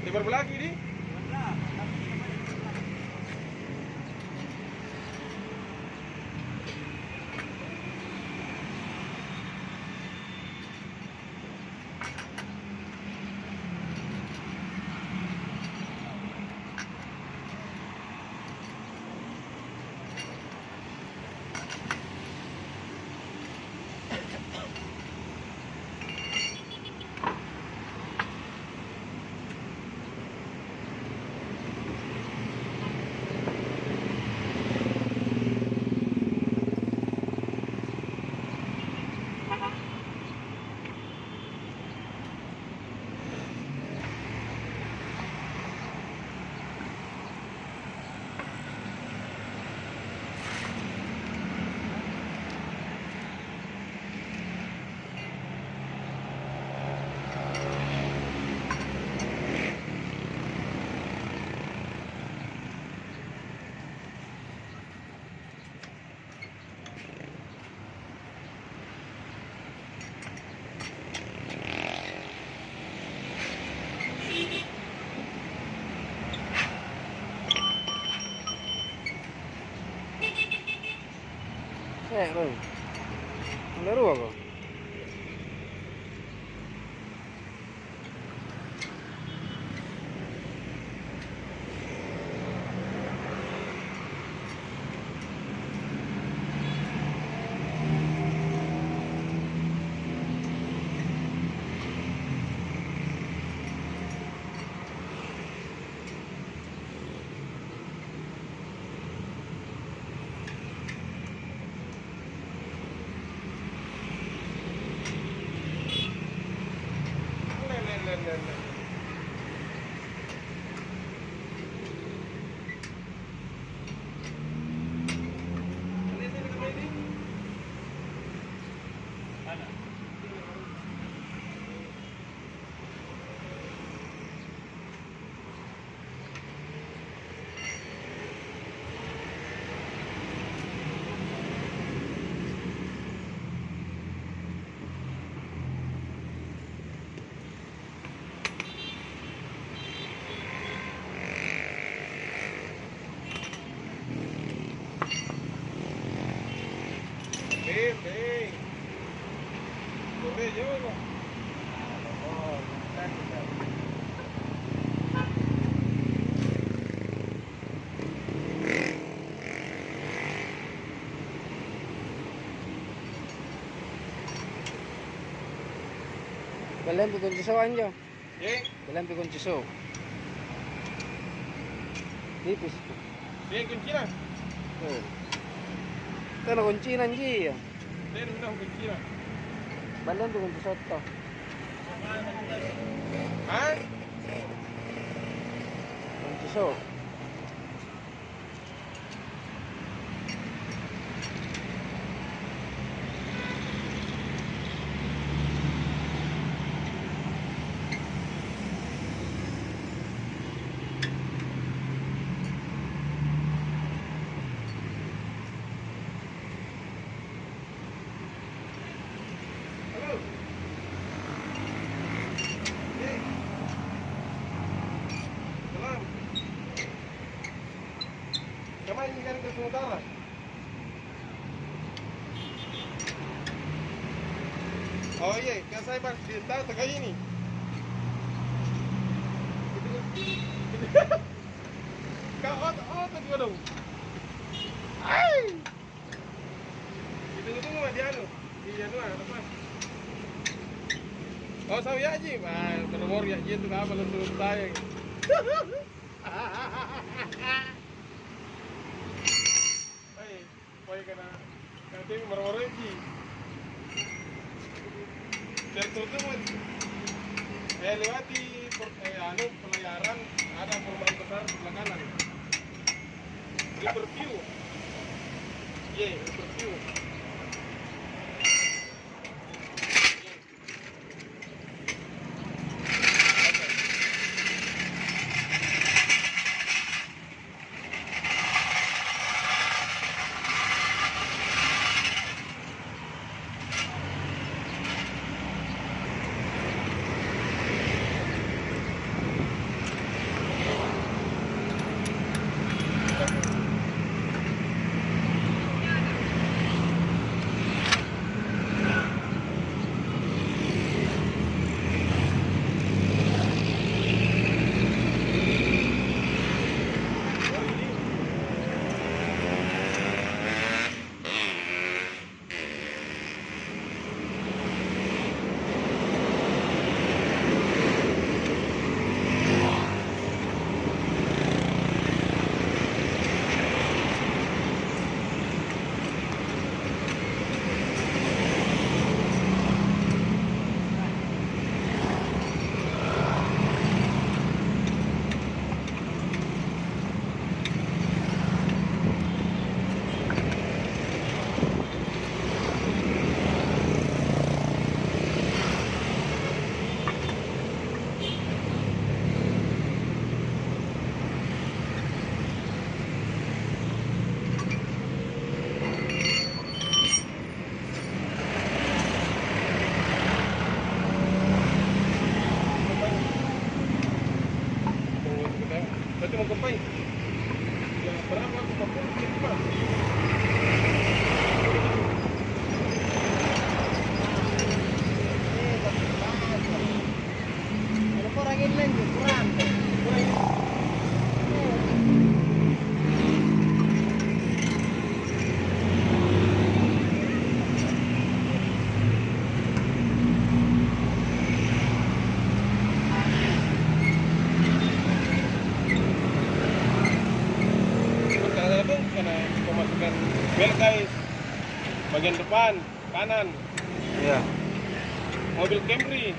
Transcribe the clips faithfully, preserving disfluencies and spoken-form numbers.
Lebar belaki, di? Eh, Roy. Ada rua kok. Beng, beng. Kore jolo. Belleng pi kunci so anjo. Eh? Belleng pi kunci so. Tipis. Eh, kuncina? Eh. Tena kuncina anji ya. Tena minum kuncina. Belleng pi kunci sotto. Hah? Kunci so. Halo. Eh. Salam. Kemae ni kan ke sementara. Oh iya, kan saya pas di tau tengah ini. Kau otak, otak juga dong. Ai. Itu, itu mau dianu. Iya, tuh, apa? Oh, sau ya, Ji. Wah, termor ya, Ji, itu apa lu suruh saya? Hei, pokoknya kena, kena temi marmoroji. Tertutup, eh, lewati per-, eh, anu, pelayaran, ada perumahan besar sebelah kanan. Riverview. Iya, Riverview. Sampai. Ya, berapa? Lima puluh, lima. Ada orang yang main, kurang. Kurang. Karena pemasukan bel, guys, bagian depan kanan. Iya. Mobil Camry.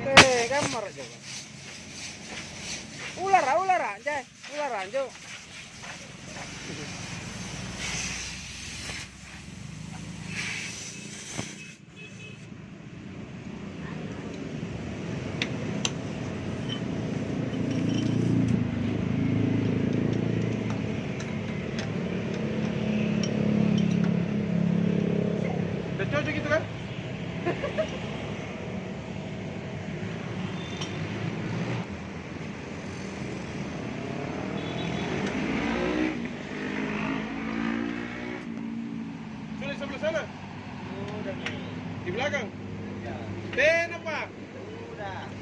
Eh, gammara' coba. Ulara', ulara', anjay. Ulara', anjo.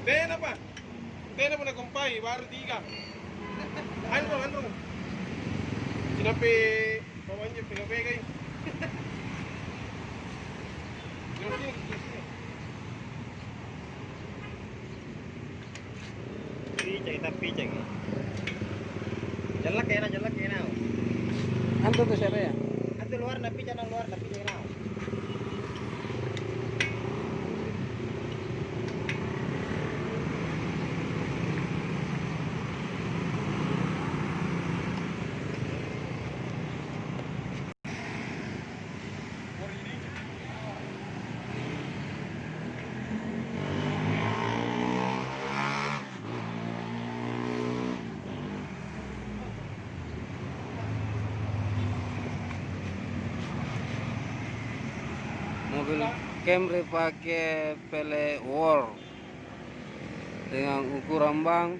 Tenapa? Tenapa nakompai, baru tiga. Anrong, anrong. Sinapi pamanja pega-pegai. Terus sini, terus sini. Picaki, tapi picaki. Jallaki na, jallaki na. Antu tu siapa ya? Antu luar na pica, na luar na pica na. Mobil Camry pake pele World dengan ukuran bang